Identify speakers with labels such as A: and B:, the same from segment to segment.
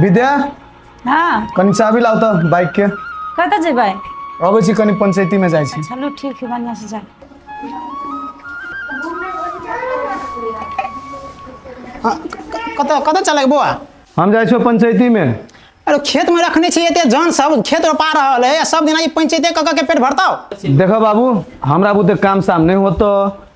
A: विद्या।
B: हाँ।
A: कनी चाबी लाउ तऽ बाइक के।
B: कतऽ जेबै?
A: अबै छी, कनी पंचायती में जाइ छी।
B: चलू ठीक है, बढ़िया से जा।
C: कतऽ कतऽ चलै बौआ?
A: हम जाइ छियौ पंचायती में।
C: अरे खेत में रखने छी एते जन सब खेत रोपा रहल है, सब दिना ई पंचायते कऽ के पेट भरताओ।
A: देखो बाबू, हमरा बुते काम साम नहीं होतो,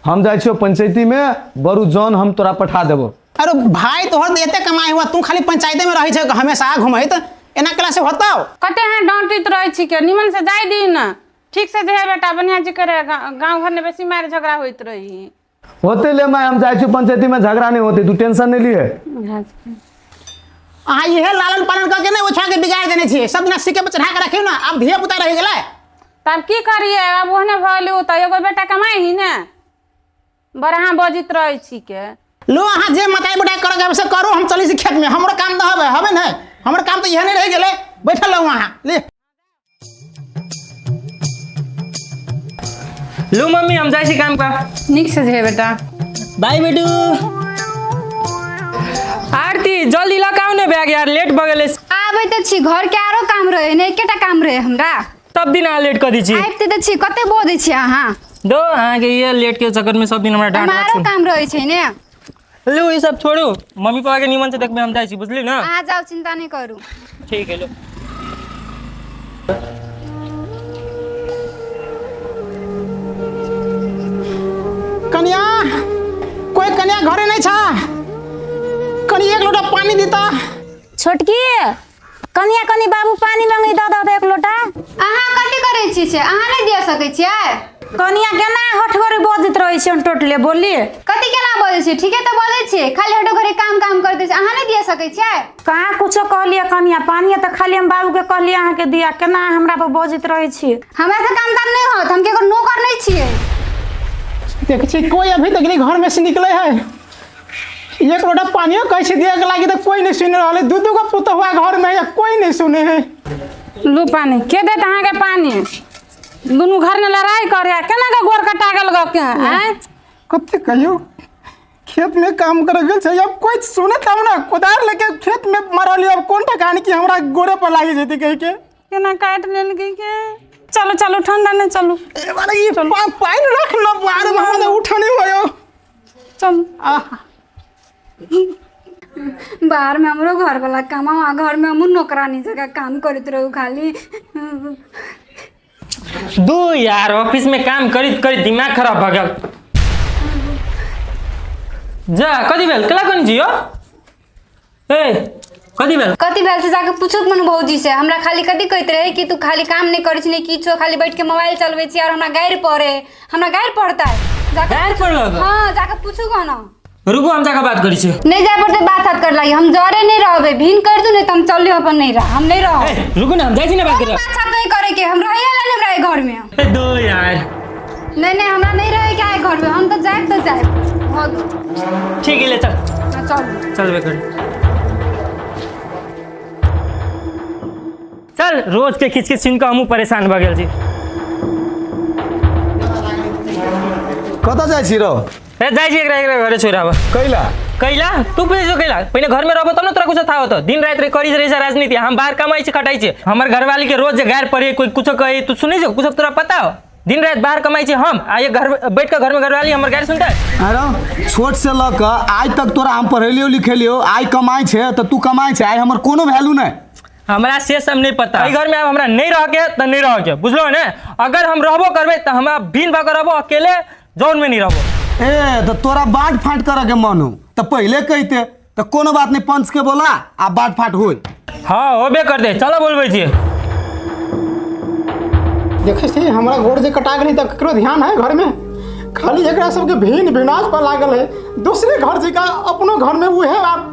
A: हम जाइ छियौ पंचायती में, बरू जन हम तोरा पठा देबो।
C: अरे भाई तोहर एते कमाई हुआ, तू खाली पंचायते में रहै छै हमेशा घुमैत, एना केला से होताओ?
D: कते अहाँ डांटित रहै छी के, निमन से जाय दी न, ठीक से जे है बेटा बढ़िया जी करे, गाँव घर में बेसी मार झगड़ा होइत रही।
A: होते ले मैं, हम जाइ छियौ पंचायती में, झगड़ा नहीं होते, तू टेंशन नहीं लिए।
C: अहाँ इहे लालन पालन करके ने ओछा के बिगाड़ देने छियै, सब दिना सिक्के पर चढ़ा के रखियौ ना, आब धिया पुता रहि गेलै।
D: तब की करिए, आब ओहने भऽ गेलै तऽ एगो बेटा कमाइ ही ने, बड़ अहाँ बजैत रहै छी के।
C: लो अहाँ जे मताई बटाई करऽ के से करू, हम चलै छी खेत में, हमरो काम तऽ हबे हबे ने, हमर काम तऽ इहे नहीं रहि गेलै, बैठल रहू अहाँ। ले
E: लो मम्मी, हम जाइ छी काम पर।
D: नीक से जे बेटा।
E: बाय बेटू। आरती जल्दी लऽ के आउ ने बैग यार, लेट भऽ गेलै।
F: आबै तऽ छी, घर के आरो काम रहे ने, एकेटा काम रहे हमरा।
E: तब दिन अहाँ लेट कऽ दै छी।
F: आबिते तऽ छी, कते बजै छी अहाँ?
E: दो अहाँके ये लेट के चक्कर में सब दिन हमरा डांट
F: हमरा आरो
E: लागत।
F: काम रहे छै ने।
E: लो ई सब छोड़ू, मम्मी पापा के निमन से देखबै, हम जाइ छी, बुझली ना?
F: अहाँ जाउ, चिंता नहीं करू।
E: ठीक है लो।
C: कन्या, कोई कन्या घरे नहीं छा, कनी एक लोटा पानी दीता।
B: छोटकी कन्या, कनी बाबू पानी मांगे दऽ दऽ एक लोटा।
F: अहाँ कथी करै छी से अहाँ नहीं दिया सकै छियै?
B: कन्या केना हठगरी बजैत रहै छै टोटले बोली।
F: कथी केना बजै छी? ठीके तऽ बजै छियै, खाली हटो घरे काम काम करते छी, अहाँ नहीं दिया सकै छियै?
B: कहाँ कुछो कहलियै कन्या, पानी तऽ खाली हम बाबू के कहलियै अहाँके दिया, केना हमरा पर बजैत रहै छी?
F: हमरा से काम ताम नहीं होत, हम केकरो नौकर नहीं छियै।
C: देख छी कोई अभी तक नहीं घर में से निकले है, एक लोटा पानियो कहै छी दिया के लागी तऽ कोई नहीं सुन रहल है, दू दू गो पुतहुआ घर में है, कोई नहीं सुने है।
D: लू पानी के देत अहाँके पानी? दुनू घर में लड़ाई करे, केना के गोर कटा गेल गो के? आँय
C: कते कहियो खेत में काम करे गेल छै, अब कोई सुने तब ना, कोदार लेके खेत में मरल, अब कोन ठकान की हमरा गोरे पर लागी जेती कहि के।
D: केना काटि लेलकै के? चलू चलू ठंडा नहीं, चलू।
C: ए बारे ई पानि रख न, बारे में हमरा उठा नहीं होयो।
D: चल।
C: आह।
F: बाहर में हमरो घर वाला काम, घर में हमहूँ नौकरानी जगह काम करैत रहू खाली।
E: दू यार ऑफिस में काम करीत करीत दिमाग खराब भऽ गेल। जा कथी भेल? केला कोन छी यौ? ए कथी भेल?
F: कथी भेल से जाके पूछू मनु भौजी से। हमरा खाली कथी कहैत रहे कि तू खाली काम नहीं करै छी नहीं किछो, खाली बैठ के मोबाइल चलबै छी और हमरा गारि पड़े। हमरा गारि पड़ता है।
E: गारि पड़लक?
F: हाँ, जाके पूछू गो ना।
E: रुकू हम जाके बात करै छी।
F: नहीं जाए पड़ते बात हाथ कर लागी, हम जरे नहीं रहबे, भीन कर दू नहीं तो हम चलियो अपन नहीं रह, हम नहीं रहब।
E: ए, रुकू ना, हम जाइ छी ना बात करे।
F: बात हाथ नहीं करे के, हम रहिए ला नहीं हमरा घर में।
E: ए, दो यार।
F: नहीं नहीं हमरा नहीं रहे के घर में, हम तो जाए तो जाए। भग।
E: ठीक है ले चल।
F: हाँ, चल।
E: चल बे कर। चल रोज के खींच के सुन के हमहूँ परेशान भऽ गेल छी।
A: कतऽ जाइ छी रौ?
E: ए जाइ छी एकरा एकरा घरे छोड़ि आबऽ।
A: कैला?
E: कैला? तू पूछै छौ कैला? पहिने घर में रहबो तब ने तोरा कुछो था होतो। दिन राति रे करी रहे छै राजनीति, हम बाहर कमाइ छी खटाइ छी, हमर घरवाली के रोज जे गारि पड़े कोई कुछो कहे तू सुनै छौ? कुछो तोरा पता हो? दिन राति बाहर कमाइ छी हम आ ये घर बैठ के घर में घरवाली हमर गारि सुनतै?
A: अरे छोट से लऽ कऽ आइ तक तोरा हम पढ़ेलियौ लिखेलियौ, आइ कमाइ छै तऽ तू कमाइ छै, आइ हमर कोनो वैल्यू नहि।
E: हमरा से सब नहीं पता। एहि घर में आब हमरा नहीं रह के तऽ नहीं रह के, बुझलो ने? अगर हम रहबो करबै तऽ हमरा भिन्न भऽ के रहबो, अकेले जौन में नहीं रहबो।
A: ए तऽ तोरा बाट फाट करऽ के मन हो तऽ पहिले कहिते तऽ कोनो बात नहीं, पंच के बोला आ बाट फाट होई।
E: हाँ होबे कर दे, चलो बोलबै छी।
C: देखै छी हमरा गोड़ जे कटा गेलै तऽ ककरो ध्यान है घर में? खाली एकरा सबके भिन्न विनाश पर लागल है, दूसरे घर जकाँ अपनो घर में उहे आब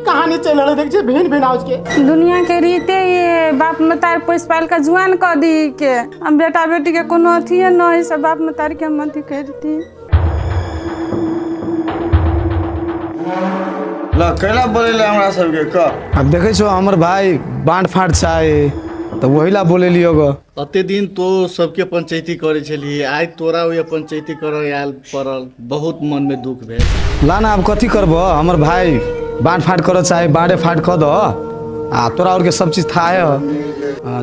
C: कहानी चलि रहल है। देखै छी भिन्न विनाश के
D: दुनिया के रीते ये बाप मतार पोसि पालि के जुआन कऽ दी के, हम बेटा बेटी के कोनो अथिए न है, सब बाप मतार के हम अथी करती।
G: ल कैला बोलेले हमरा सबके कह।
A: आब देखै छो हमर भाई बाँट फाँट छै तऽ वही ला बोलेलियो ग।
H: अते दिन तो सबके पंचायती करै छलियै, आइ तोरा ओहि पंचायती करऽ आयल पड़ल, बहुत मनमे दुख भेल।
A: ला ना आब कथी करबह, हमर भाई बाँट फाँट करऽ चाहे बाँटे फाँट कऽ दह आ तोरा और के सब चीज था है,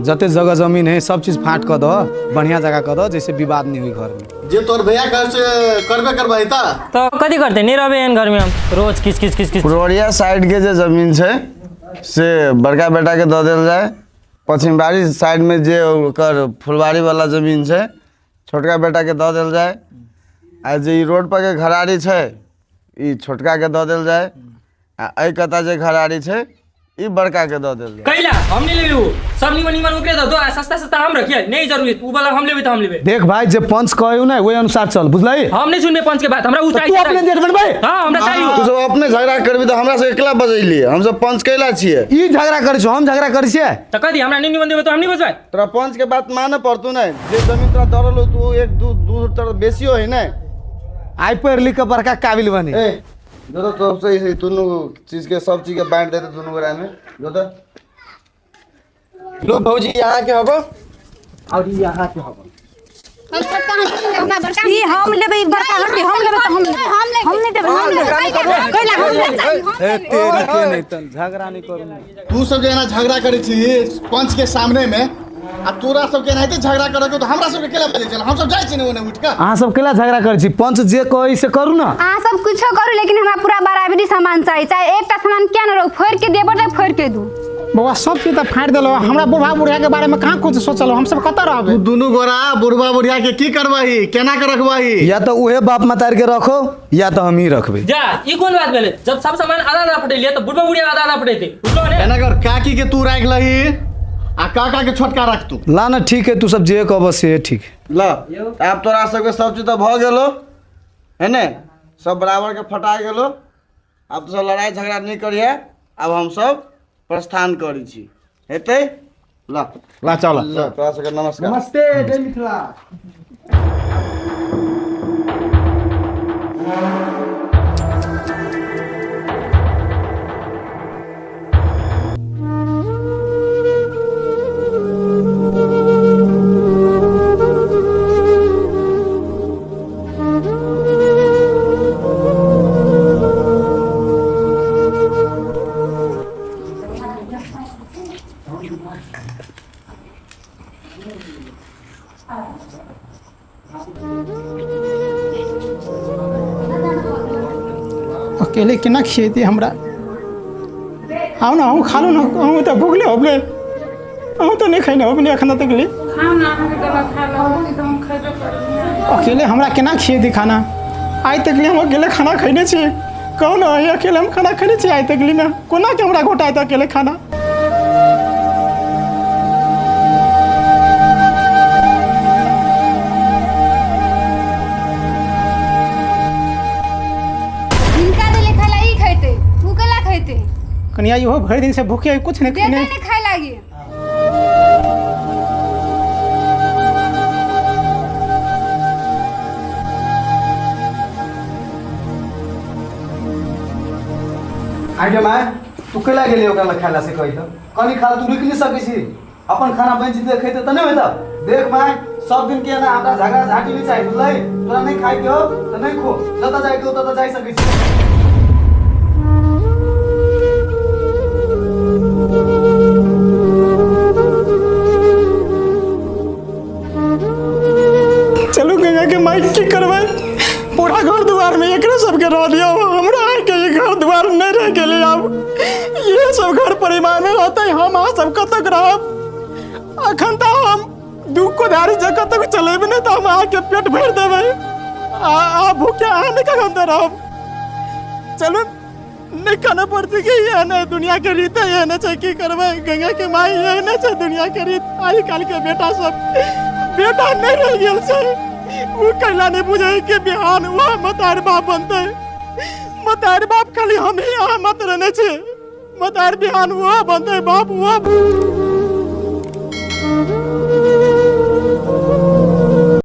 A: जते जगह जमीन है सब चीज फाँट कऽ दह, बढ़िया जगह कऽ दह जैसे विवाद नहीं हुई घर में।
H: जे तोर भैया कह से करबे करबही त
E: तो कथी करते नहीं रहबे एहन घर में हम रोज किच किच किच किच।
G: पुरवरिया साइड के जे जमीन छै से बड़का बेटा के दऽ देल जाय, पश्चिमबारी साइड में जे ओकर फुलवारी वाला जमीन छै छोटका बेटा के दऽ देल जाय, आ जे ई रोड पर के घरारी छै ई छोटका के दऽ देल जाय, आ एहि कता जे घरारी छै ई बड़का के दऽ देल जाय।
E: कैला हम नहीं लेबे, उ सब निमन निमन ओकरे दऽ दो आ सस्ता सस्ता हम रखिए, नहीं जरूरी उ वाला हम लेबे त हम लेबे।
A: देख भाई जे पंच कहू ना वही अनुसार चल, बुझलही?
E: हम नहीं सुनबे पंच के बात, हमरा उ
A: तू
E: चाहिए।
A: अपने जेठ बनबै?
E: हां हमरा चाहिए।
G: तू सब अपने झगड़ा करबी त हमरा से एकला बजैलिए, हम सब पंच कैला छियै।
A: ई झगड़ा करै छौ हम झगड़ा करै छियै?
E: त कथी हमरा नहीं निमन देबे तो हम नहीं बजबै?
G: तोरा पंच के बात माने पड़तू नै, जे जमीन तोरा दऽ रहलौ तू एक दू दू तर बेसियो है नै।
A: आइ पढ़ लिख के बड़का काबिल बनी।
G: ए जो तो तो सही सही दुनू चीज के सब चीज के बांट देते दुनू गोरा में जो तो।
C: लो भौजी यहाँ के हबो और यहाँ के हबो।
B: ई हम लेबै, ई बड़का हड्डी हम लेबै त हम लेबै, हम नहीं देबै, हम लेबै। कैला हम लेबै?
A: ए तेरी के नहीं तन झगड़ा नहीं करू।
H: तू सब जे एना झगड़ा करै छी पंच के सामने में आ तोरा सब के एनाहिते झगड़ा करऽ के तो हमरा सब के केला बजै छल, हम सब जाइ छी ने ओने उठि कऽ।
A: अहाँ सब केला झगड़ा करै छी? पंच जे कहै से करू ना।
F: अहाँ सब कुछो करू लेकिन हमरा पूरा बराबरी सामान चाही, चाहे एकटा सामान किया न रहू, फोड़ि के देबो तऽ फोड़ि के दू।
C: बौआ सब चीज तऽ फाड़ि देलौ, हमरा बुढ़ा बुढ़िया के बारे में कहाँ कुछ सोचलौ, हम सब कतऽ रहबै?
H: तू दुनू गोरा बुढ़बा बुढ़िया के की करबही, केना के रखबही?
A: या तो उहे बाप मतार के रखो या तो हम ही रखबै।
E: जा ई कोन बात भेलै, जब सब सामान आधा आधा फटेलिए त बुढ़बा बुढ़िया आधा आधा फटेतै। बुझलो ने?
H: एना कर काकी के तू राखि लही आ काका के छोटका रख तू।
A: ला ना ठीक है, तू सब जे कहबह से ठीक है।
G: ल आब तोरा सबके सब चीज तऽ भऽ गेलो है ने, सब बराबर के फटा गेलो, आब तो सब लड़ाई झगड़ा नहीं करिहे, आब हम सब प्रस्थान करै छी, हेतै? ल
H: ला चल
G: ल तोरा सबके नमस्कार।
A: नमस्ते, जय मिथिला।
C: अकेले केना खिएती हमरा? आउ ना अहूँ खा लू ना, अहूँ तऽ भुखले होबले, अहूँ तऽ नहीं खैने होबले एखन तक ले।
D: खाउ ना अहाँके देलक खाय लए, हम तऽ हम खयबे करबै।
C: अकेले हमरा केना खिएती खाना? आइ तक ले हम अकेले खाना खैने छी, कहू ना अहीं अकेले हम खाना खैने छी आइ तक ले में, कोना के हमरा घोटाइत अकेले खाना? कनिया इहो भरि दिन से भूखे है, कुछ नहीं
F: देते
C: खैने।
F: नहीं खाए लागी।
A: आगे my तू कैला गेली ओकरा लग खाइला से कही त कनी खा तू रुकि नहीं सकै छी, अपन खाना बनि जेतै खैते त नहीं होता। देख my सब दिन के ना हमरा झगड़ा झाटी नहीं चाही, बुझलही? तोरा नहीं खाइ के हो त नहीं खो, जतऽ जाय के हो ततऽ जाय सकै छी।
C: चलू गंगा के माई की करबै, पूरा घर दुआर में एकरे सबके रह दियौ, हमरा आरके ई घर दुआर नहीं रह गेलै, आब इहे सब घर परिवार में रहतै, हम अहाँ सब कतऽ रहब? अखन तऽ हम दू कोदारी जे कतऽ चलेबै नहि तऽ हम अहाँके पेट भरि देबै, आ आ भूखे अहाँ नहि कखन तऽ रहब। चलू नहीं खाना पड़तै कि एहने दुनिया के रीत एहने छै, की करबै? गंगा के माई एहने छै दुनिया के रीत। आइ काल्हि के बेटा सब बेटा नहीं रह गेल छै, उ कैला नहीं बुझै कि बिहान वह मतार बाप बनतै, मतार बाप खाली हम ही अहाँ मत रहने छी, मतार बिहान वह बनतै बाप वह।